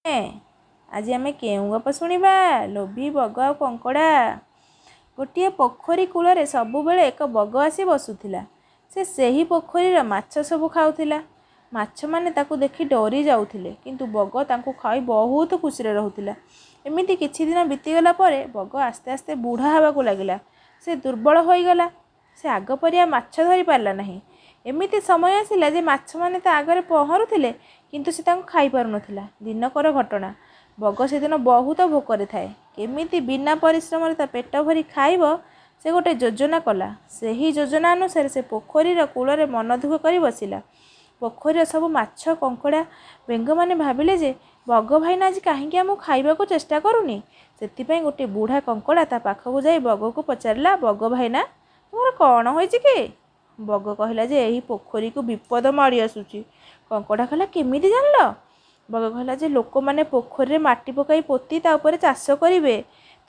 ଆଜି ଆମେ କେଉଁ ଗପ ଶୁଣିବା? ଲୋଭୀ ବଗ ଆଉ କଙ୍କଡ଼ା। ଗୋଟିଏ ପୋଖରୀ କୂଳରେ ସବୁବେଳେ ଏକ ବଗ ଆସି ବସୁଥିଲା। ସେ ସେହି ପୋଖରୀର ମାଛ ସବୁ ଖାଉଥିଲା। ମାଛମାନେ ତାକୁ ଦେଖି ଡରି ଯାଉଥିଲେ, କିନ୍ତୁ ବଗ ତାଙ୍କୁ ଖାଇ ବହୁତ ଖୁସିରେ ରହୁଥିଲା। ଏମିତି କିଛି ଦିନ ବିତିଗଲା ପରେ ବଗ ଆସ୍ତେ ଆସ୍ତେ ବୁଢ଼ା ହେବାକୁ ଲାଗିଲା। ସେ ଦୁର୍ବଳ ହୋଇଗଲା। ସେ ଆଗ ପରି ଆଉ ମାଛ ଧରିପାରିଲା ନାହିଁ। ଏମିତି ସମୟ ଆସିଲା ଯେ ମାଛମାନେ ତା ଆଗରେ ପହଁରୁଥିଲେ, କିନ୍ତୁ ସେ ତାଙ୍କୁ ଖାଇପାରୁନଥିଲା। ଦିନକର ଘଟଣା। ବଗ ସେଦିନ ବହୁତ ଭୋକରେ ଥାଏ। କେମିତି ବିନା ପରିଶ୍ରମରେ ତା ପେଟ ଭରି ଖାଇବ, ସେ ଗୋଟେ ଯୋଜନା କଲା। ସେହି ଯୋଜନା ଅନୁସାରେ ସେ ପୋଖରୀର କୂଳରେ ମନ ଦୁଃଖ କରି ବସିଲା। ପୋଖରୀର ସବୁ ମାଛ, କଙ୍କଡ଼ା, ବେଙ୍ଗମାନେ ଭାବିଲେ ଯେ ବଗ ଭାଇନା ଆଜି କାହିଁକି ଆମକୁ ଖାଇବାକୁ ଚେଷ୍ଟା କରୁନି। ସେଥିପାଇଁ ଗୋଟିଏ ବୁଢ଼ା କଙ୍କଡ଼ା ତା ପାଖକୁ ଯାଇ ବଗକୁ ପଚାରିଲା, ବଗ ଭାଇନା, ତୁମର କ'ଣ ହୋଇଛି କି? ବଗ କହିଲା ଯେ ଏହି ପୋଖରୀକୁ ବିପଦ ମାଡ଼ି ଆସୁଛି। କଙ୍କଡ଼ା କହିଲା, କେମିତି ଜାଣିଲ? ବଗ କହିଲା ଯେ ଲୋକମାନେ ପୋଖରୀରେ ମାଟି ପକାଇ ପୋତି ତା ଉପରେ ଚାଷ କରିବେ,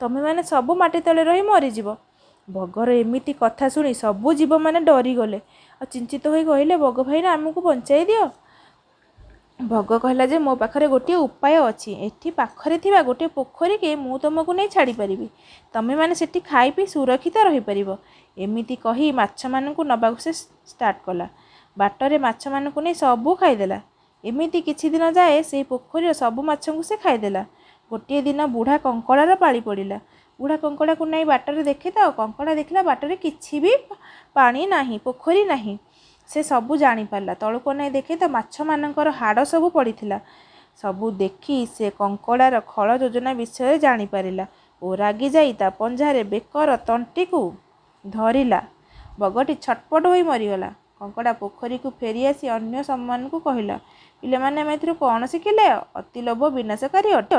ତମେମାନେ ସବୁ ମାଟି ତଳେ ରହି ମରିଯିବ। ବଗର ଏମିତି କଥା ଶୁଣି ସବୁ ଜୀବମାନେ ଡରିଗଲେ ଆଉ ଚିନ୍ତିତ ହୋଇ କହିଲେ, ବଗ ଭାଇନା, ଆମକୁ ବଞ୍ଚାଇ ଦିଅ। ବଗ କହିଲା ଯେ ମୋ ପାଖରେ ଗୋଟିଏ ଉପାୟ ଅଛି। ଏଠି ପାଖରେ ଥିବା ଗୋଟିଏ ପୋଖରୀକି ମୁଁ ତୁମକୁ ନେଇ ଛାଡ଼ିପାରିବି। ତମେମାନେ ସେଠି ଖାଇ ପିଇ ସୁରକ୍ଷିତ ରହିପାରିବ। ଏମିତି କହି ମାଛମାନଙ୍କୁ ନେବାକୁ ସେ ଷ୍ଟାର୍ଟ କଲା। ବାଟରେ ମାଛମାନଙ୍କୁ ନେଇ ସବୁ ଖାଇଦେଲା। ଏମିତି କିଛି ଦିନ ଯାଏ ସେଇ ପୋଖରୀର ସବୁ ମାଛଙ୍କୁ ସେ ଖାଇଦେଲା। ଗୋଟିଏ ଦିନ ବୁଢ଼ା କଙ୍କଡ଼ାର ପାଳି ପଡ଼ିଲା। ବୁଢ଼ା କଙ୍କଡ଼ାକୁ ନେଇ ବାଟରେ ଦେଖେ ତ କଙ୍କଡ଼ା ଦେଖିଲା ବାଟରେ କିଛି ବି ପାଣି ନାହିଁ, ପୋଖରୀ ନାହିଁ। ସେ ସବୁ ଜାଣିପାରିଲା। ତଳକୁ ଅନାଇ ଦେଖେ ତ ମାଛମାନଙ୍କର ହାଡ଼ ସବୁ ପଡ଼ିଥିଲା। ସବୁ ଦେଖି ସେ କଙ୍କଡ଼ାର ଖଳ ଯୋଜନା ବିଷୟରେ ଜାଣିପାରିଲା ଓ ରାଗିଯାଇ ତା ପଞ୍ଝାରେ ବେକର ତଣ୍ଟିକୁ ଧରିଲା। ବଗଟି ଛଟପଟ ହୋଇ ମରିଗଲା। କଙ୍କଡ଼ା ପୋଖରୀକୁ ଫେରିଆସି ଅନ୍ୟ ସମସ୍ତଙ୍କୁ କହିଲା, ପିଲାମାନେ, ଆମେ ଏଥିରୁ କ'ଣ ଶିଖିଲେ? ଅତି ଲୋଭ ବିନାଶକାରୀ ଅଟେ।